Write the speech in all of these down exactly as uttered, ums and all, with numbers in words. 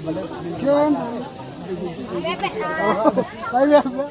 Yun. Tayo ba?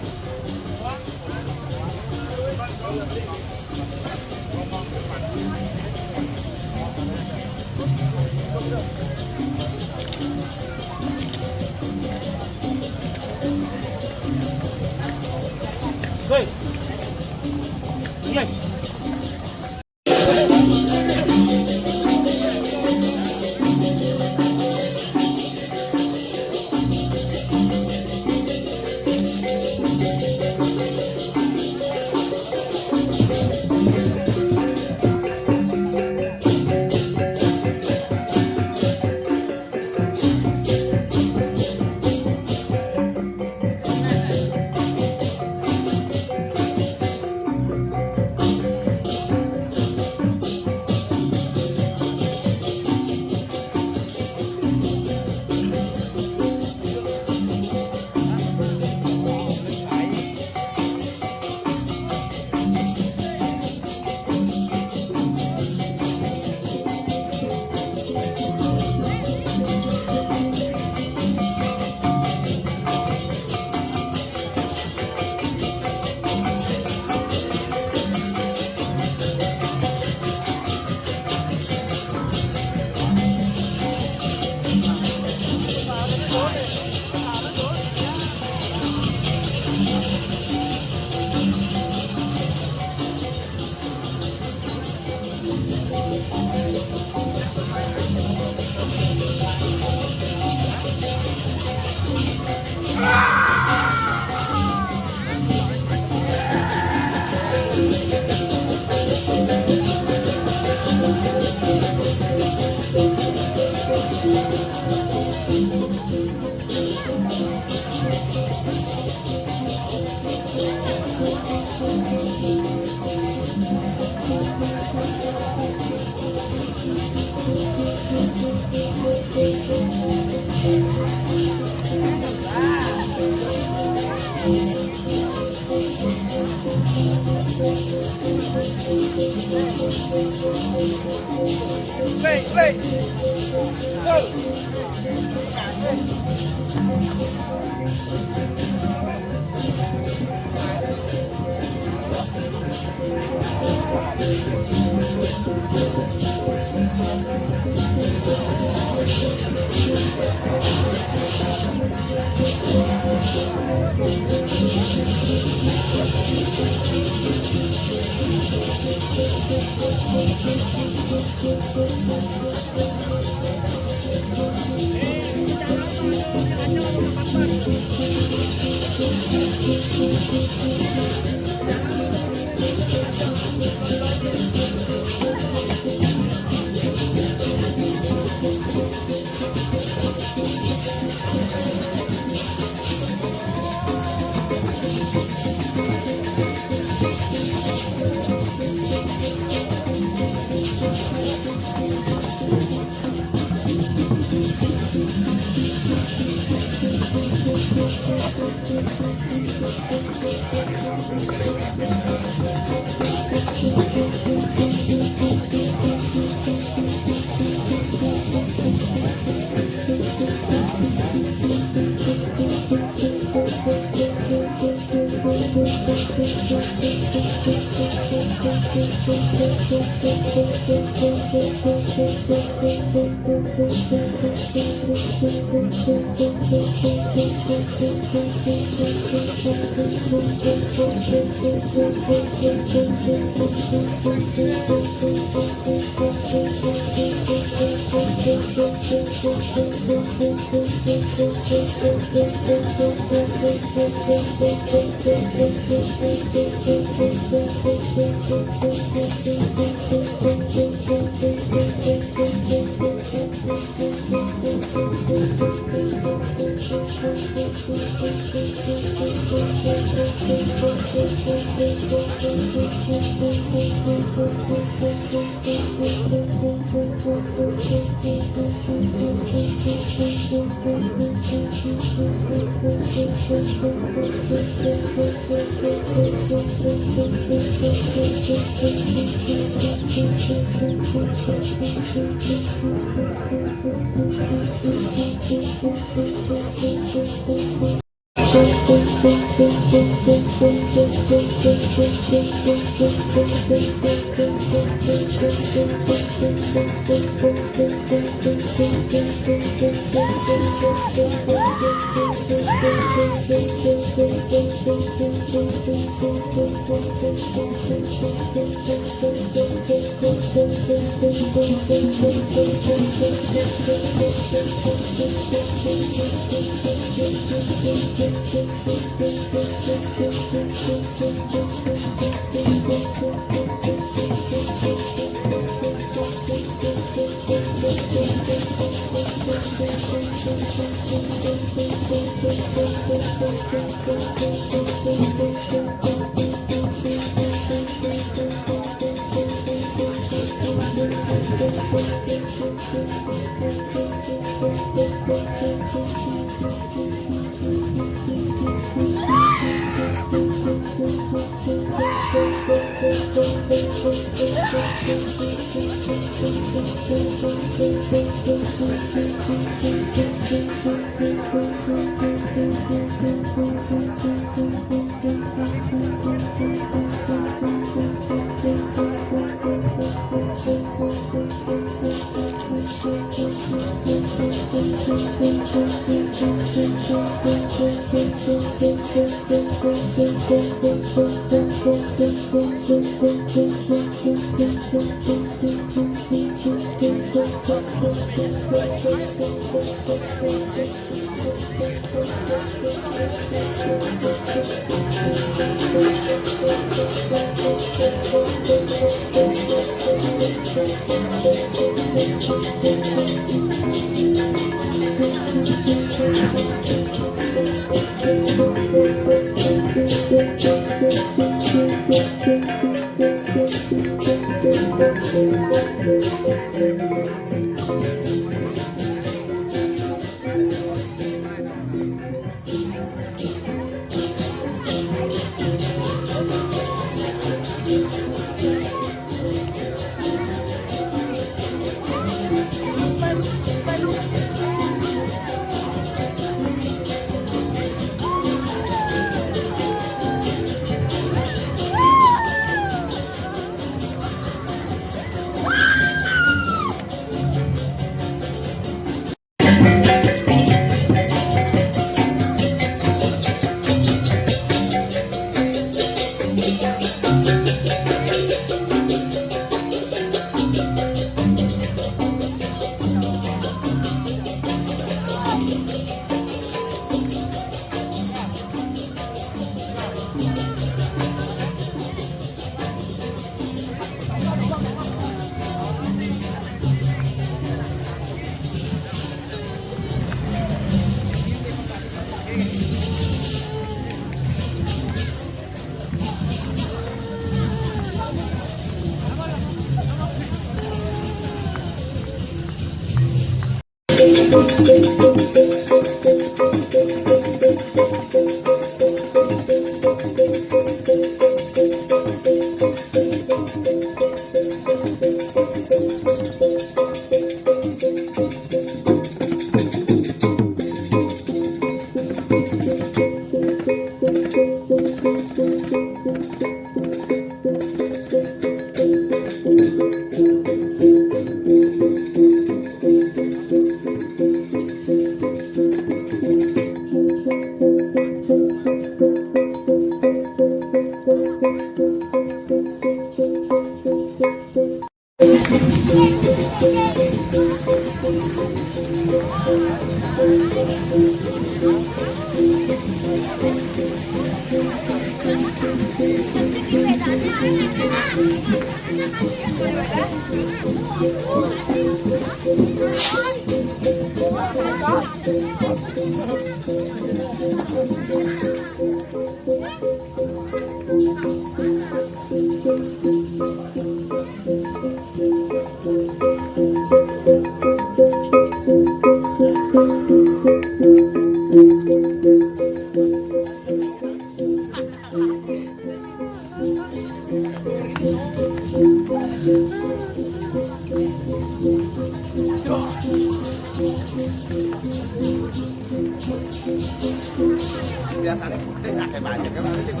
Biasanya putih, ada banyak kan, ada juga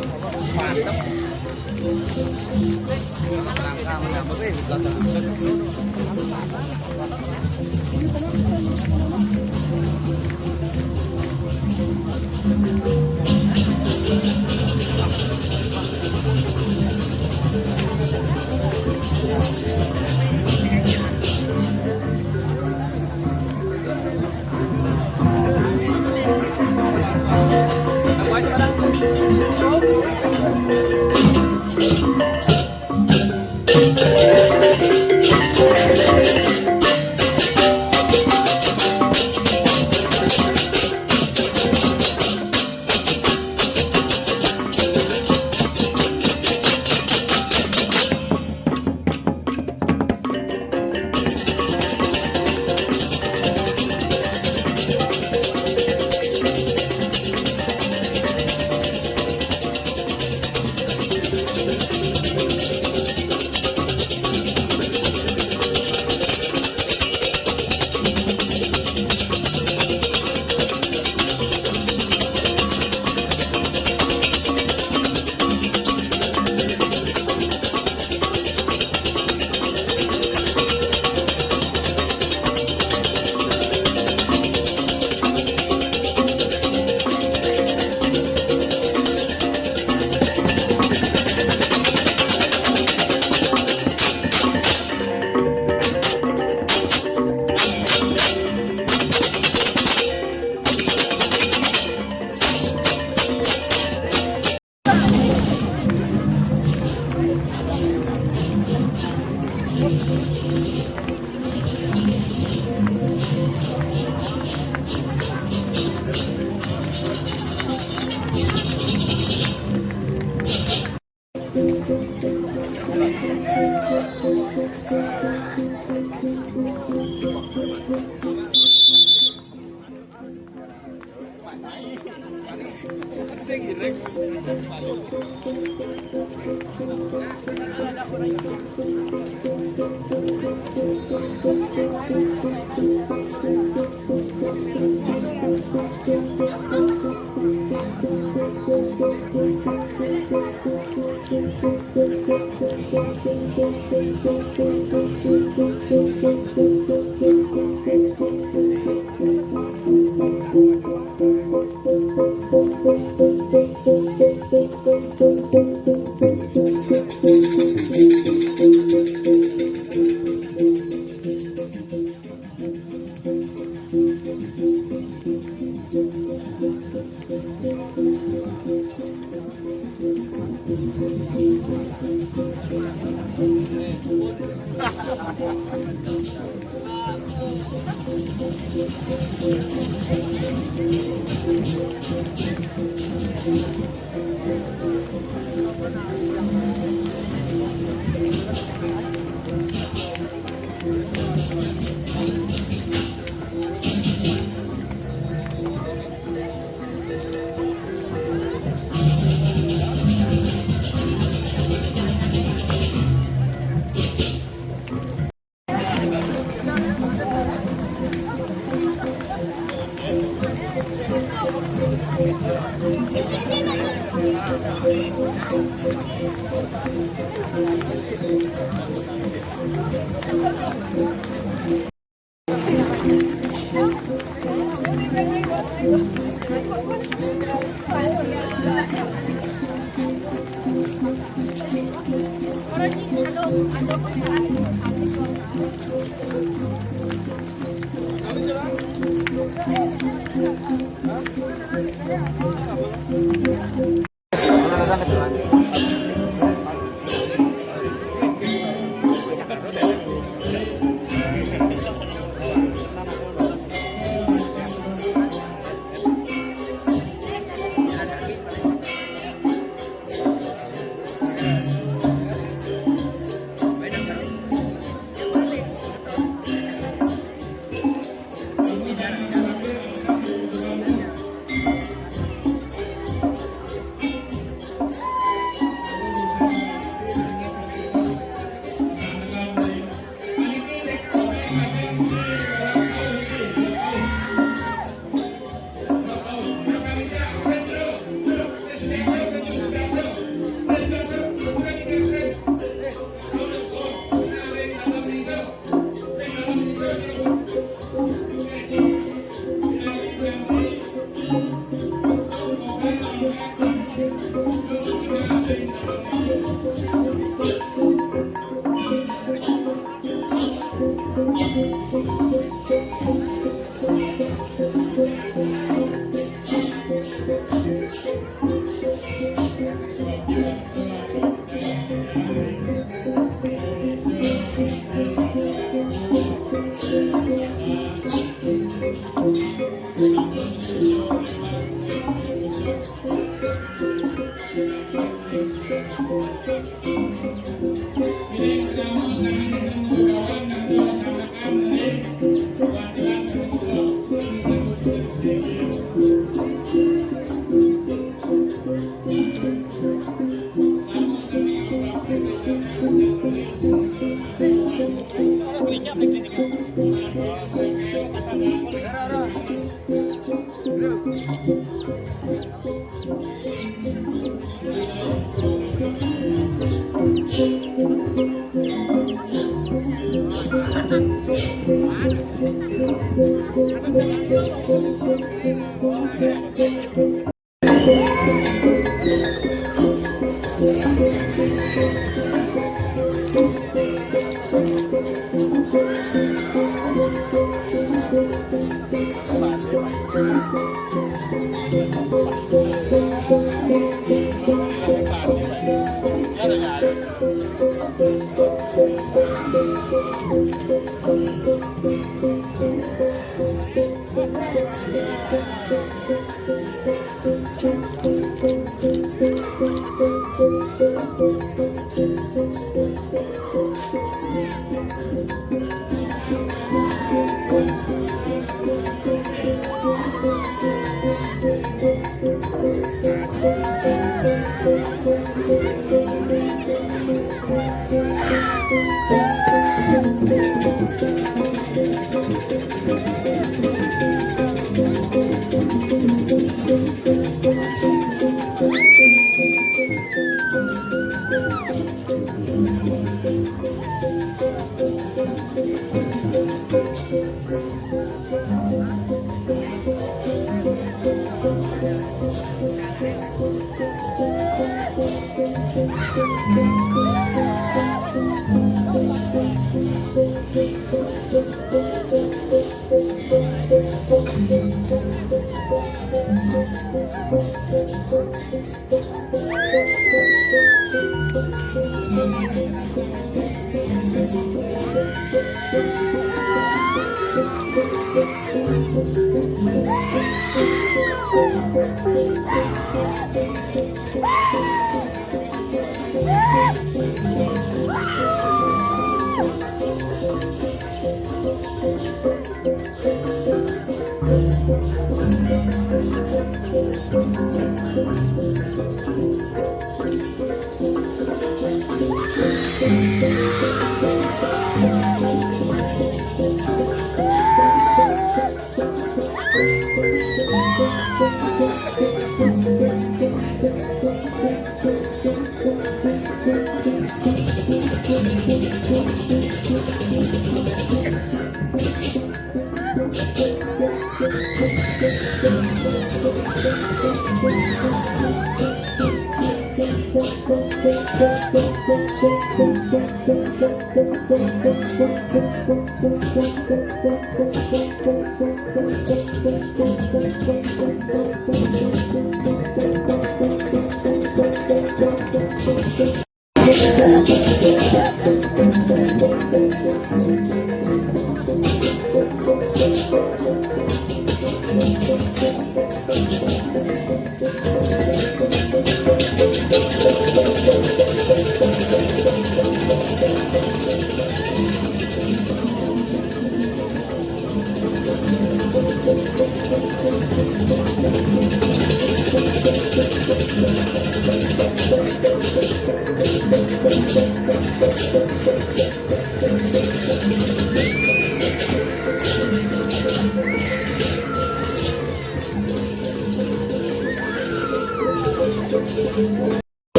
mantep.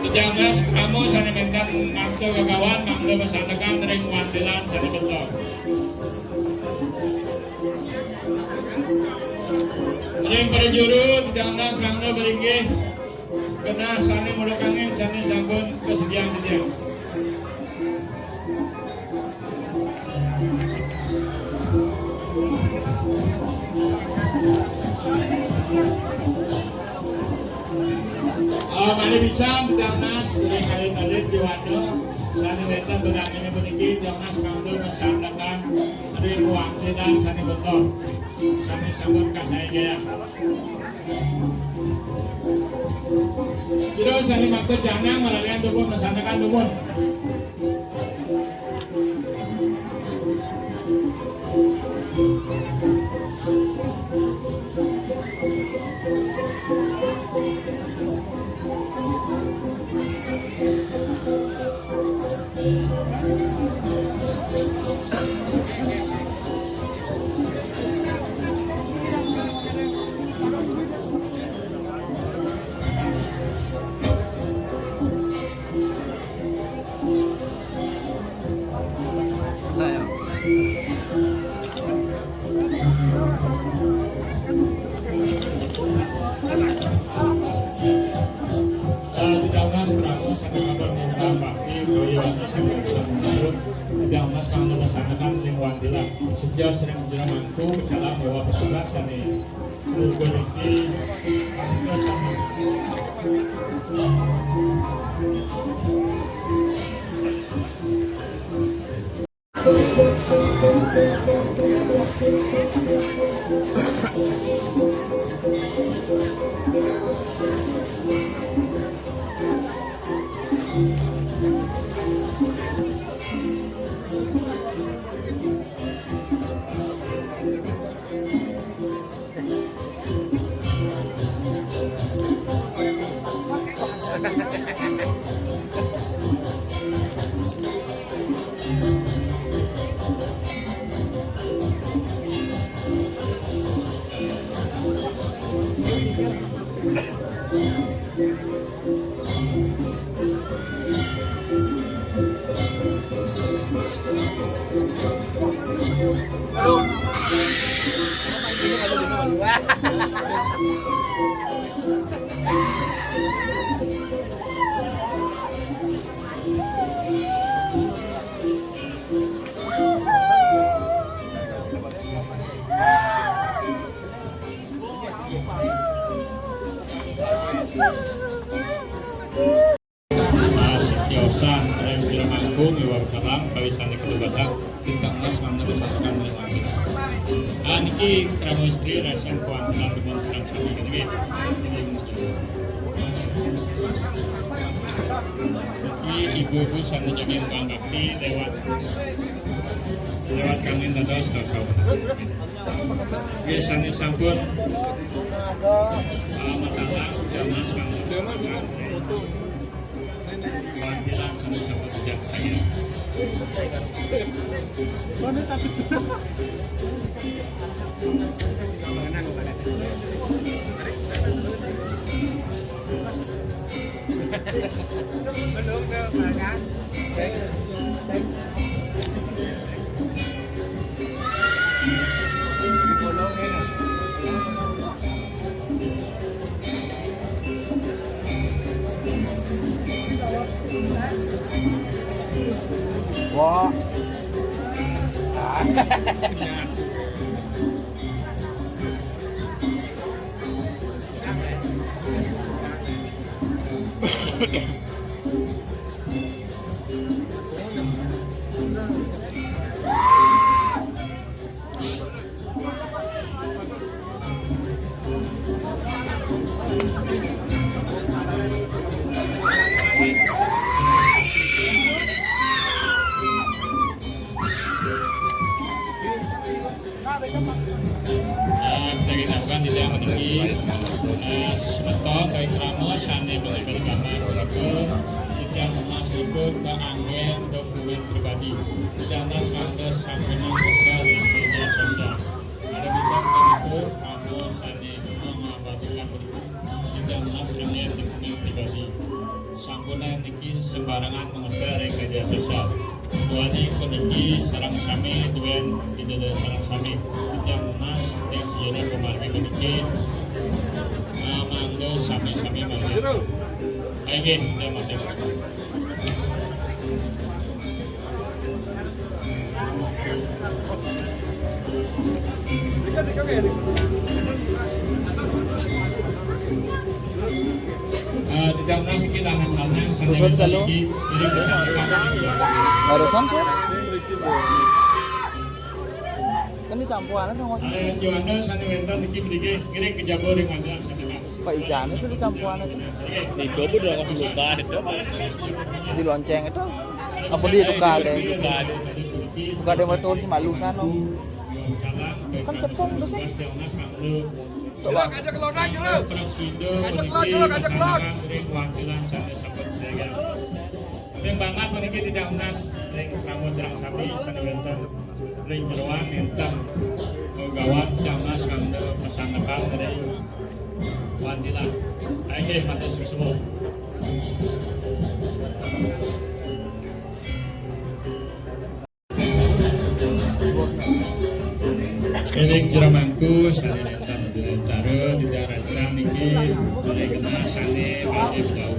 Titiang Mas, kamu sané nénten mantu kakawan, mangda masandekan ring wantilan sané beto. Ring prajuru, titiang Mas, mangda malinggih. Genah sané mula kanggén sané sampun kasediaang titiang. Ah, malih pisan titiang Mas ring alit-alit di wana sané nénten bedangené puniki, titiang Mas mangda masandekan ring wantilan sané beto, sané sampun kasaigayang. Ira sané makta canang mararian dumun, masandekan dumun. Titiang Mas krama sané kabar nindang bakti, kaya wasa sané usan mundur. Titiang Mas mangda masandekan ring wantilan. Setios ring jero mangku, pecalang miwah petugas sané nutur ring mangku sané. Setiosan ring Jero Mangku miwah Calang, kawisané katubasan, titiang Mas mangda masandekan ring wantilan. Ah, niki krama istri, rasan kawantilan dumun sareng sami, nggih. Niki ibu-ibu sané jagi ngembang bakti lewat, lewat kami dados. Nggih, sané sampun, ah, matalang, titiang Mas mangda masandekan. Wantilan sané sampun bijaksana. Wah. Iku kaanggén dokumen pribadi. Titiang nunas mangda sampunang besar ring media sosial. Ada pisan kanapu kamu sané mangabadikan puniki. Titiang nunas anggén dokumen pribadi. Sampunang niki sembarangan mangsa ring media sosial. Duaning puniki sareng sami duen Ida Dané sareng sami. Titiang nunas ring sajeroning pamargi puniki, eh, mangda sami-sami mangga. Inggih, titiang matur suksma. Eh, titiang nunas niki lanang-lanang sané Usul wénten selalu. Niki, jadi bisa. Barusan, Sur. Kan dicampuanan dong, Mas. Eh, Johannes sané wénten niki mriki ngiring kejaba ring wantilan sané. Pak Ijane sudah campuanan. Itu pun udah nggak buka itu. Di lonceng itu. Apa dia tukar deh? Tukar deh. Tukar deh, betul si malu sana. Kan cepung tuh sih. Coba. Ajak kelon aja lu. Ajak kelon dulu, ajak kelon. Ring banget puniki titiang nunas ring sareng sami sané wénten ring jeroan, nénten gawat titiang nunas mangda pasandepan ring wantilan. Inggih, matur suksma. Ring jero mangku sané nénten cara titiang rasan niki, para genah sané badé bedauh.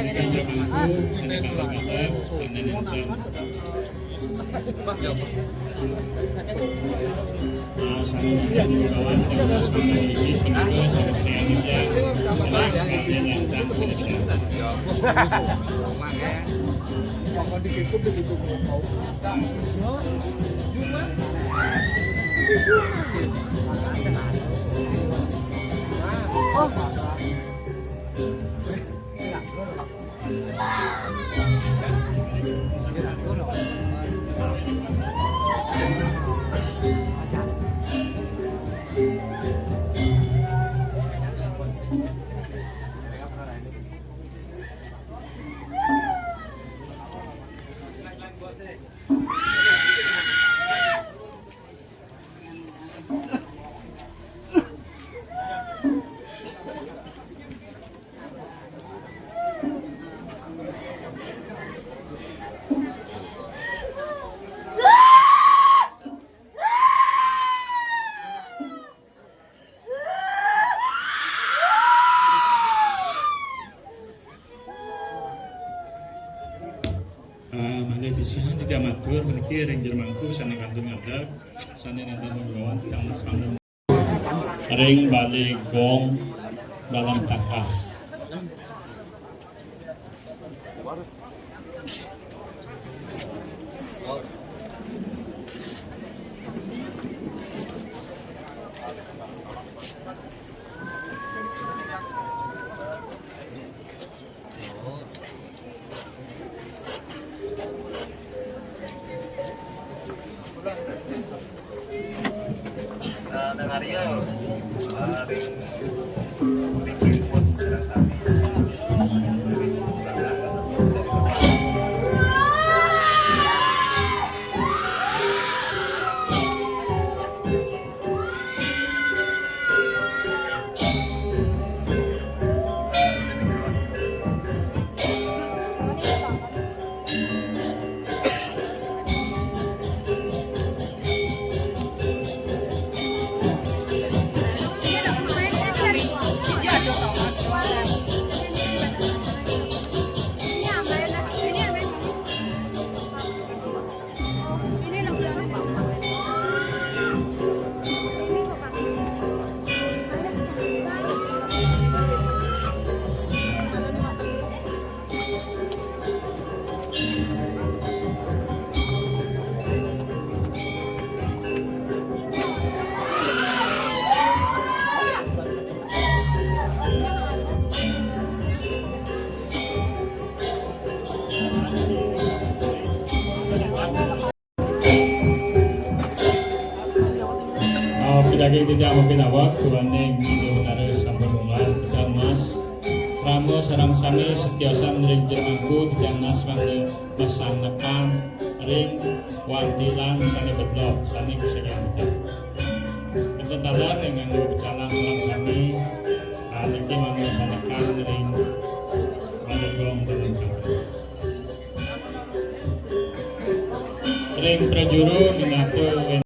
Ring jero mangku sané badé bedauh, sané nénten. Ah, sané nénten kawan, tanggal sembilan niki, punika sané saya niki. Sané nénten, sané nénten. Ah, malih pisan titiang matur puniki ring jero mangku sané kantun ngadeg, sané nénten begawan, titiang nunas mangda. Ring balé gong Dalam Tangkas. Ah, pinaging titiang mapinaweg, duaning Ida Betara sampun unggah, titiang nunas ram Sareng sami setyosan ring jero mangku, titiang nunas mangda masandekan ring wantilan sane bedlog, sane kasekian. Kenten taler ring nganggo pecalang sareng sami, niki mangda masandekan ring Balai Gong Balai Tangkis. Ring prajuru minatur